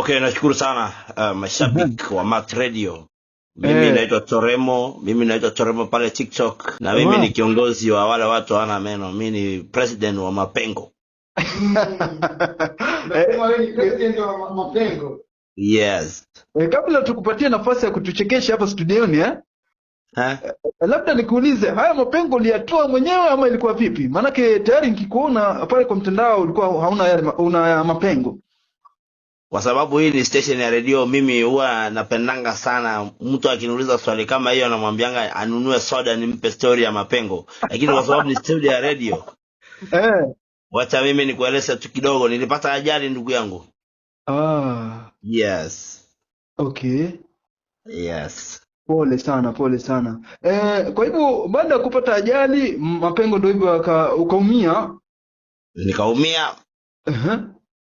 Okay, nashukuru sana mashabiki wa Mat Radio. Mimi naitwa Toremo, mimi naitwa Toremo pale TikTok na mimi ni kiongozi wa wale watu hawana meno. Mimi ni president wa Mapengo. Unasema wewe ni president wa Mapengo. Yes. Kabla tukupatie nafasi ya kutuchekesha hapa studioni eh? Labda nikuulize, haya mapengo uliyatoa mwenyewe ama ilikuwa vipi? Maanake tayari nikikuona pale kwa mtandao ulikuwa hauna yale una mapengo. Kwa sababu hii ni station ya redio, mimi huwa napendanga sana mtu akiniuliza swali kama hiyo namwambianga anunue soda nimpe story ya mapengo, lakini kwa sababu ni studio ya redio wacha mimi nikueleze tu kidogo. Nilipata ajali ndugu yangu. Yes. Okay. Yes. Pole sana, pole sana. Kwa hivyo baada ya kupata ajali mapengo ndio hivyo ukaumia. Nikaumia.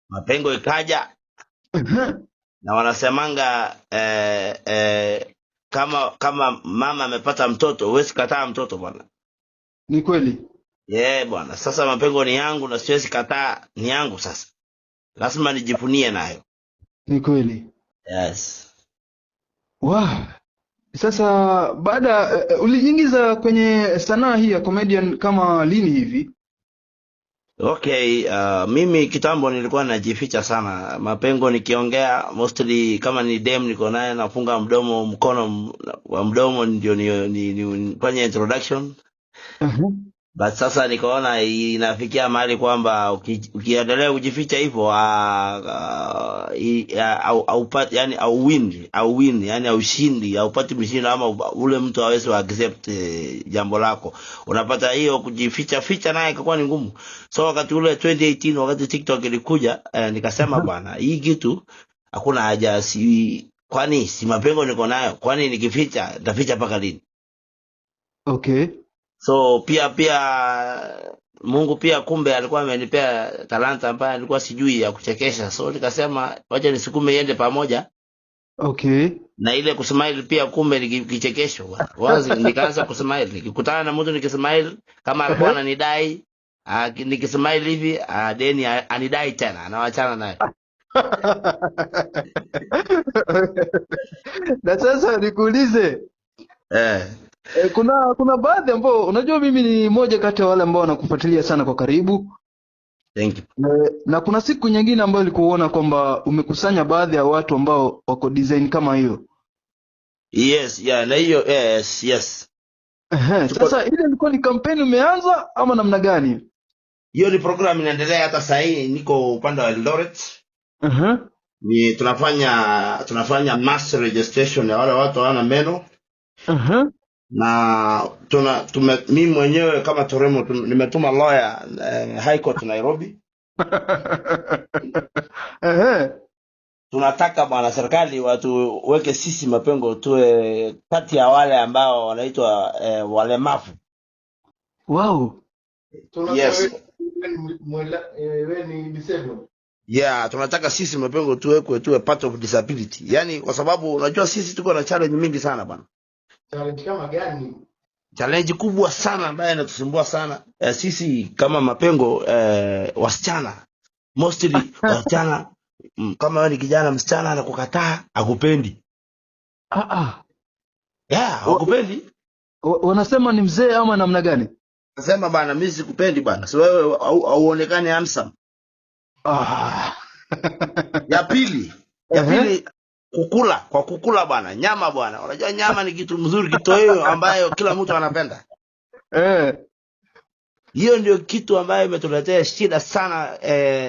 Mapengo ikaja. Na wanasemanga kama mama amepata mtoto huwezi kataa mtoto bwana. Ni kweli. Yeah bwana, sasa mapengo ni yangu na siwezi kataa, ni yangu sasa. Lazima nijivunie nayo. Ni kweli. Yes. Wow. Sasa baada ulijiingiza kwenye sanaa hii ya comedian kama lini hivi? Okay, mimi kitambo nilikuwa najificha sana. Mapengo nikiongea mostly kama ni dem niko naye nafunga mdomo, mkono wa mdomo ndio ni fanye introduction. But sasa nikaona inafikia mahali kwamba ukiendelea kujificha hivyo, haupati, yani hauwin, yani haushindi, haupati mshindo ama ule mtu hawezi wa accept jambo lako. Unapata hiyo kujificha ficha naye ikakuwa ni ngumu. So wakati ule 2018 wakati TikTok ilikuja, nikasema bwana, hii kitu hakuna haja, si kwani si mapengo niko nayo, kwani nikificha nitaficha mpaka lini? So pia Mungu pia kumbe alikuwa amenipea talanta ambayo alikuwa sijui ya kuchekesha. So nikasema wacha nisukume iende pamoja. Na ile kusmile pia kumbe ni kichekesho. Wazi nikaanza kusmile, nikikutana na mtu nikismile kama alikuwa ananidai, nikismile hivi, deni anidai tena, anaachana naye. Na sasa nikuulize. Kuna baadhi ambao unajua mimi ni mmoja kati ya wale ambao wanakufuatilia sana kwa karibu. Thank you. Na kuna siku nyingine ambayo nilikuona kwamba umekusanya baadhi ya watu ambao wako design kama hiyo. Yes, yeah, na hiyo, yes, yes. Sasa ile ilikuwa ni kampeni umeanza ama namna gani? Hiyo ni program inaendelea hata sasa hii, niko upande wa Eldoret. Ni tunafanya mass registration ya wale watu hawana meno. Na mimi mwenyewe kama Toremo nimetuma lawyer High Court Nairobi. Tunataka bwana serikali watu weke sisi mapengo tuwe kati ya wale ambao wanaitwa walemavu. Wow. Tunataka Yes. wewe ni disabled. Yeah, tunataka sisi mapengo tuwekwe tuwe part of disability. Yani kwa sababu unajua sisi tuko na challenge mingi sana bwana. Challenge kama gani? Challenge kubwa sana ambayo inatusumbua sana. Sisi kama mapengo wasichana mostly wasichana, kama wewe ni kijana msichana anakukataa, hakupendi. Yeah, hakupendi. Wanasema ni mzee ama namna gani? Nasema bana mimi sikupendi bana. Si wewe hauonekani handsome. Ya pili kukula, kwa kukula bwana, nyama bwana. Unajua nyama ni kitu mzuri, kitoweo ambayo kila mtu anapenda. Hiyo ndio kitu ambayo imetuletea shida sana,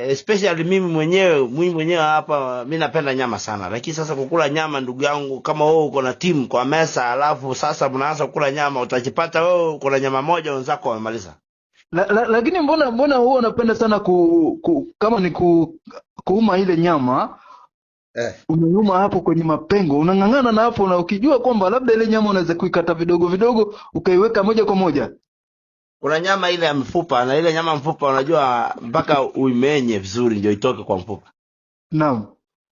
especially mimi mwenyewe hapa mimi napenda nyama sana. Lakini sasa kukula nyama ndugu yangu, kama wewe uko na timu kwa mesa alafu sasa mnaanza kukula nyama, utajipata wewe uko na nyama moja wenzako wamemaliza. Lakini mbona wewe unapenda sana kama ni kuuma ile nyama? Umeuma hapo kwenye mapengo, unang'ang'ana na hapo, na ukijua kwamba labda ile nyama unaweza kuikata vidogo vidogo ukaiweka moja kwa moja. Kuna nyama ile ya mfupa, na ile nyama mfupa unajua mpaka uimenye vizuri ndio itoke kwa mfupa.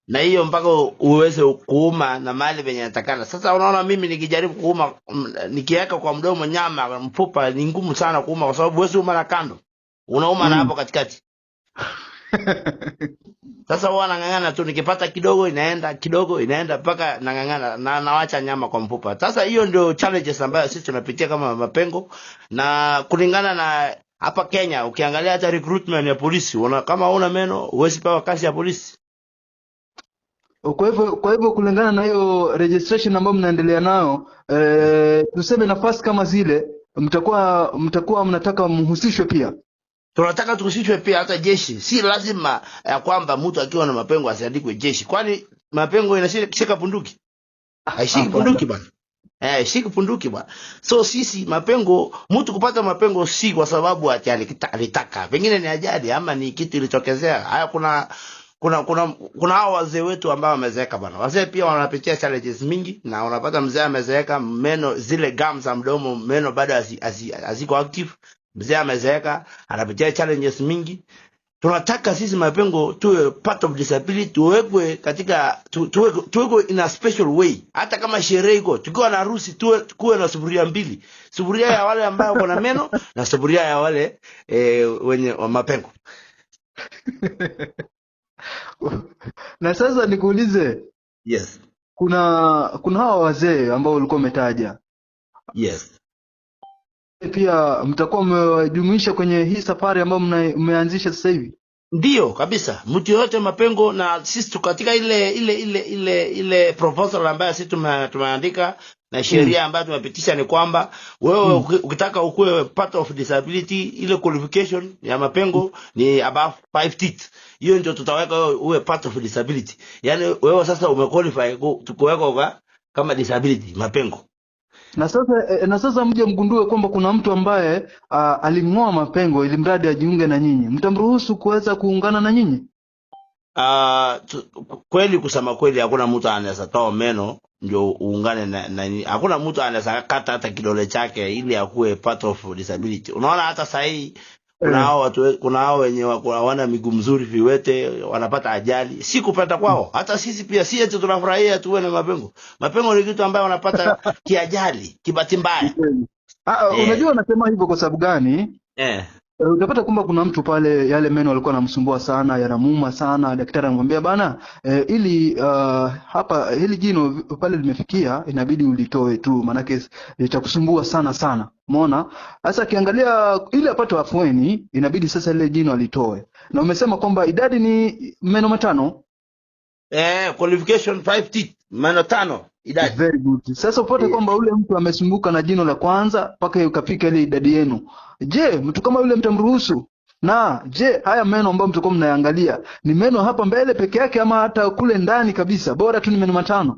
Na hiyo mpaka uweze kuuma na mahali penye inatakana. Sasa unaona mimi nikijaribu kuuma, nikiweka kwa mdomo nyama mfupa ni ngumu sana kuuma kwa sababu huwezi uma na kando. Unauma na hapo katikati. Sasa huwa nang'ang'ana tu, nikipata kidogo inaenda kidogo inaenda mpaka nang'ang'ana na nawacha nyama kwa mfupa. Sasa hiyo ndio challenges ambayo sisi tunapitia kama mapengo, na kulingana na hapa Kenya, ukiangalia hata recruitment ya polisi, kama una meno huwezi pewa kazi ya polisi. Kwa hivyo kulingana na hiyo registration ambayo mnaendelea nayo, tuseme nafasi kama zile mtakuwa mnataka mhusishwe pia. Tunataka tuhusishwe pia hata jeshi. Si lazima ya kwamba mtu akiwa na mapengo asiandikwe jeshi, kwani mapengo inashika bunduki? Haishiki bunduki bwana. Eh, shiki bunduki bwana. So sisi mapengo, mtu kupata mapengo si kwa sababu ati alitaka, pengine ni ajali ama ni kitu ilitokezea. Haya, kuna hao wazee wetu ambao wamezeeka bwana. Wazee pia wanapitia challenges mingi, na unapata mzee amezeeka, meno zile gums za mdomo, meno bado haziko active. Mzee amezeeka, anapitia challenges mingi. Tunataka sisi mapengo tuwe part of disability, tuwekwe katika tuwekwe in a special way. Hata kama sherehe iko, tukiwa na harusi tuwe na sufuria mbili, sufuria ya wale ambao wako na meno na sufuria ya wale wenye wa mapengo. Na sasa nikuulize, Yes. kuna hawa wazee ambao ulikuwa umetaja. Yes. Pia mtakuwa mmewajumuisha kwenye hii safari ambayo mmeanzisha sasa hivi? Ndio kabisa, mtu yoyote mapengo, na sisi katika ile proposal ambayo sisi tumeandika na sheria ambayo tumepitisha ni kwamba wewe ukitaka ukuwe part of disability, ile qualification ya mapengo ni above 5 teeth. Hiyo ndio tutaweka wewe uwe part of disability. Yaani wewe sasa umequalify kuwekwa kama disability mapengo. Na sasa mje mgundue kwamba kuna mtu ambaye aling'oa mapengo ili mradi ajiunge na nyinyi, mtamruhusu kuweza kuungana na nyinyi? Kweli kusema kweli, hakuna mtu anaweza toa meno ndio uungane na hakuna mtu anaweza kata hata kidole chake ili akuwe part of disability. Unaona hata sahii kuna hao watu, kuna hao wenye hawana miguu mzuri, viwete, wanapata ajali, si kupata kwao. Hata sisi pia si eti tunafurahia tuwe na mapengo. Mapengo ni kitu ambayo wanapata kiajali, kibahati mbaya. Unajua nasema hivyo kwa sababu gani? Utapata kwamba kuna mtu pale yale meno alikuwa anamsumbua sana, yanamuuma sana. Daktari anamwambia bana, ili hapa hili jino pale limefikia, inabidi ulitoe tu, maanake litakusumbua sana sana. Umeona? Sasa akiangalia ili apate afueni, inabidi sasa lile jino alitoe. Na umesema kwamba idadi ni meno 5. Qualification 5 teeth, meno 5 idadi. Very good. Sasa upate kwamba ule mtu amesumbuka na jino la kwanza mpaka ukafika ile idadi yenu. Je, mtu kama yule mtamruhusu? Na je, haya meno ambayo mtakuwa mnayangalia ni meno hapa mbele peke yake ama hata kule ndani kabisa? Bora tu ni meno 5.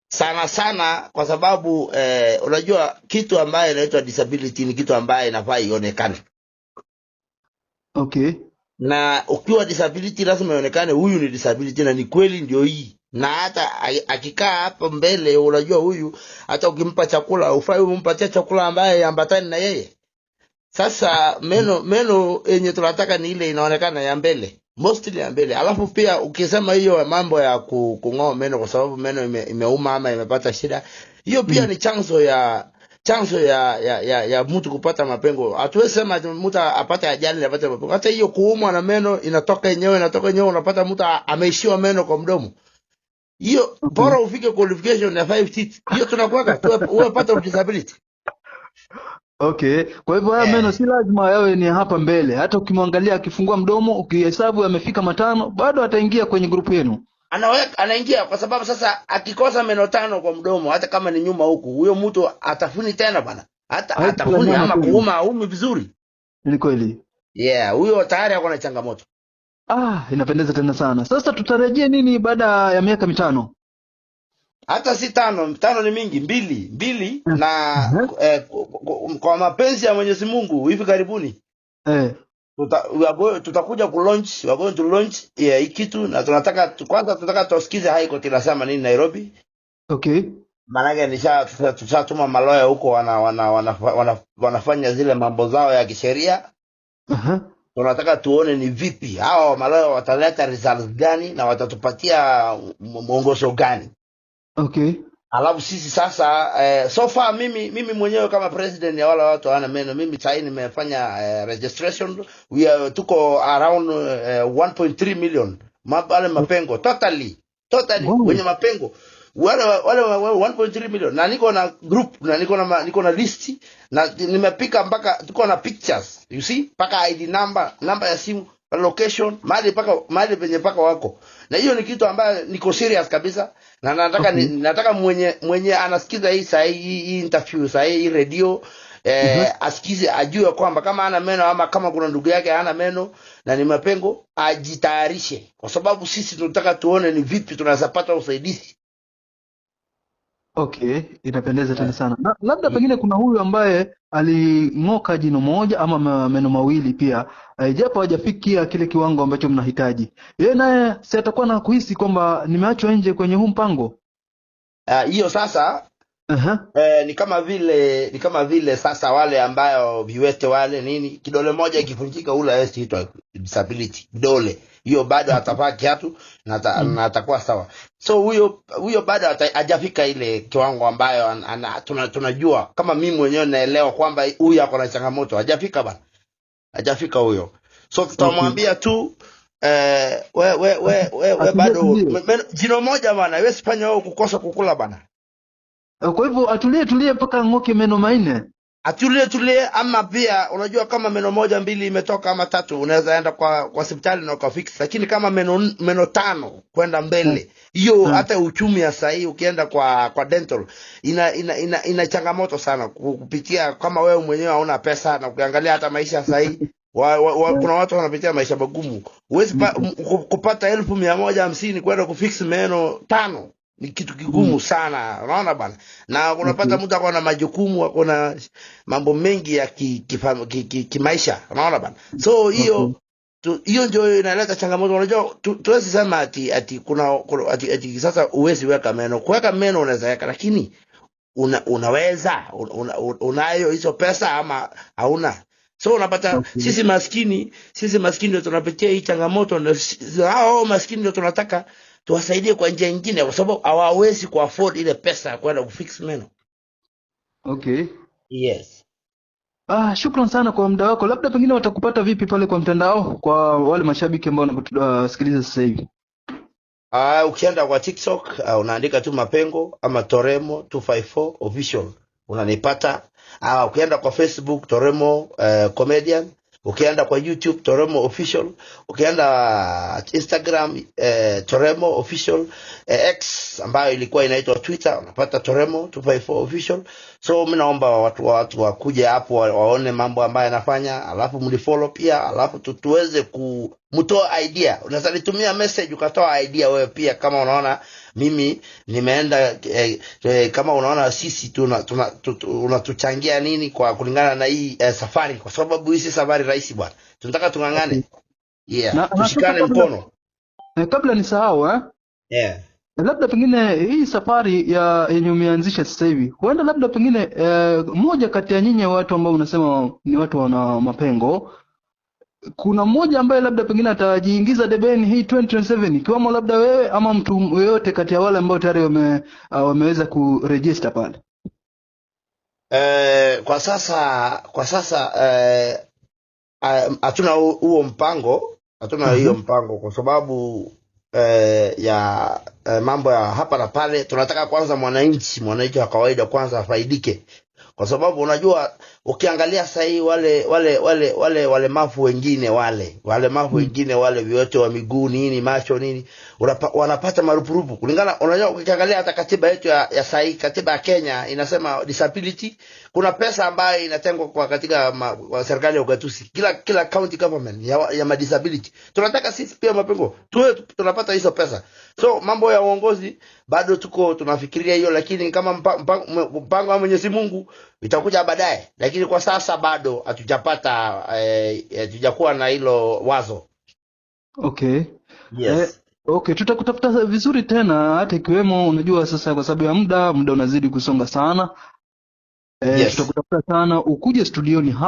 Sana sana kwa sababu unajua kitu ambayo inaitwa disability ni kitu ambayo inafaa ionekane. Na ukiwa disability lazima ionekane huyu ni disability, na ni kweli ndio hii. Na hata akikaa hapo mbele, unajua huyu hata ukimpa chakula hufai umpatie chakula ambaye ambatani na yeye. Sasa meno yenye tunataka ni ile inaonekana ya mbele, mostly ya mbele. Alafu pia ukisema hiyo mambo ya kung'oa meno kwa sababu meno imeuma ama imepata shida, hiyo pia ni chanzo ya mtu kupata mapengo. Hatuwezi sema ati mtu apate ajali apate mapengo. Hata hiyo kuumwa na meno inatoka yenyewe, inatoka yenyewe, unapata mtu ameishiwa meno kwa mdomo. Hiyo bora ufike qualification ya 5 teeth. Hiyo tunakuweka uwe part of disability. Okay. Kwa hivyo haya meno si lazima yawe ni hapa mbele. Hata ukimwangalia akifungua mdomo, ukihesabu amefika 5, bado ataingia kwenye grupu yenu. Anaingia kwa sababu sasa akikosa meno 5 kwa mdomo, hata kama ni nyuma huku, huyo mtu atafuni tena bana. Hata Hawezi kula atafuni nyama ama tena. kuuma aumi vizuri. Ni kweli. Yeah, huyo tayari ako na changamoto. Inapendeza tena sana. Sasa tutarejea nini baada ya miaka 5? Hata si 5, 5 ni mingi, 2 na kwa mapenzi ya Mwenyezi Mungu hivi karibuni tutakuja ku launch, we are going to launch hii kitu, na kwanza tunataka tusikize High Court inasema nini Nairobi. Maanake tushatuma maloya huko wanafanya zile mambo zao ya kisheria. Tunataka tuone ni vipi hawa maloya wataleta results gani na watatupatia mwongozo gani. Alafu sisi sasa so far mimi mwenyewe kama president ya wale watu hawana meno, mimi sahii nimefanya registration. We are, tuko around 1.3 million wale mapengo totally wenye mapengo wale 1.3 million, na niko na group na niko na list na nimepika mpaka tuko na pictures, you see, mpaka ID number, namba ya simu, location, mahali paka mahali penye paka wako. Na hiyo ni kitu ambayo niko serious kabisa na nataka nataka mwenye anasikiza hii saa hii interview saa hii radio asikize, ajue kwamba kama ana meno ama kama kuna ndugu yake hana meno na ni mapengo, ajitayarishe, kwa sababu sisi tunataka tuone ni vipi tunaweza pata usaidizi. Okay, inapendeza tena sana. Na labda pengine kuna huyu ambaye aling'oka jino moja ama meno mawili pia, japo hajafikia kile kiwango ambacho mnahitaji. Yeye naye si atakuwa na kuhisi kwamba nimeachwa nje kwenye huu mpango? Hiyo sasa ni kama vile sasa wale ambayo viwete wale nini, kidole moja ikivunjika ule hawezi itwa disability. Kidole hiyo bado atavaa kiatu na atakuwa sawa. So huyo bado hajafika ile kiwango ambayo tunajua kama mimi mwenyewe naelewa kwamba huyu ako na changamoto. Hajafika bana, hajafika huyo. So tutamwambia tu we Atulie bado tulie. Jino moja bana, wewe sifanya wewe kukosa kukula bana. Kwa hivyo atulie tulie mpaka ang'oke meno 4. Atulie tulie, ama pia unajua kama meno moja mbili imetoka ama tatu, unaweza enda kwa hospitali na ukafix, lakini kama meno 5 kwenda mbele hiyo, hata uchumi ya sahii ukienda kwa dental ina changamoto sana kupitia kama wewe mwenyewe hauna pesa, na ukiangalia hata maisha ya sahii kuna watu wanapitia maisha magumu. Huwezi kupata 150,000 kwenda kufix meno 5 ni kitu kigumu sana, unaona bana. Na unapata mtu ako na majukumu, ako na mambo mengi ya kimaisha, unaona bana. So hiyo hiyo ndio inaleta changamoto. Unajua tuwezi sema ati kuna ati sasa huwezi weka meno. Kuweka meno unaweza weka, lakini unaweza unayo hizo pesa ama hauna? So unapata sisi maskini ndio tunapitia hii changamoto, na hao maskini ndio tunataka tuwasaidie kwa njia nyingine, kwa sababu hawawezi kuafford ile pesa ya kwenda kufix meno. Yes. Ah, shukran sana kwa muda wako. Labda pengine watakupata vipi pale kwa mtandao kwa wale mashabiki ambao wanakusikiliza sasa hivi? Ukienda kwa TikTok unaandika tu Mapengo ama Toremo 254 official unanipata. Ukienda kwa Facebook Toremo comedian, ukienda kwa YouTube Toremo official, ukienda Instagram Toremo official, X ambayo ilikuwa inaitwa Twitter unapata Toremo 254 official. So mimi naomba watu wakuje hapo waone mambo ambayo anafanya, alafu mlifollow pia, alafu tuweze kumtoa idea. Unaweza nitumia message ukatoa idea wewe pia, kama unaona mimi nimeenda kama unaona sisi unatuchangia nini kwa kulingana na hii safari, kwa sababu hii si safari rahisi bwana, tunataka tung'ang'ane, yeah, Na sasa tushikane kabla, mkono. Kabla nisahau labda pengine hii safari ya yenye umeanzisha sasa hivi, huenda labda pengine mmoja kati ya nyinyi watu ambao unasema ni watu wana mapengo, kuna mmoja ambaye labda pengine atajiingiza debeni hii 2027 ikiwamo labda wewe ama mtu yeyote kati ya wale ambao tayari wameweza kuregister pale. Kwa sasa hatuna huo mpango, hatuna hiyo mpango kwa sababu ya mambo ya hapa na pale. Tunataka kwanza mwananchi wa kawaida kwanza afaidike, kwa sababu unajua ukiangalia sasa hii wale walemavu wengine, wale walemavu wengine, wale viwete wa miguu nini, macho nini, wanapata marupurupu kulingana. Unajua ukiangalia hata katiba yetu ya sahii, katiba ya Kenya inasema disability, kuna pesa ambayo inatengwa kwa katika kwa serikali ya ugatuzi, kila county government ya madisability. Tunataka sisi pia mapengo tuwe tunapata hizo pesa. So mambo ya uongozi bado tuko tunafikiria hiyo, lakini kama mpango wa Mwenyezi Mungu itakuja baadaye, lakini kwa sasa bado hatujapata hatujakuwa na hilo wazo. Yes. Okay, tutakutafuta vizuri tena hata ikiwemo unajua sasa kwa sababu ya muda unazidi kusonga sana. Tutakutafuta sana ukuje studioni hapa.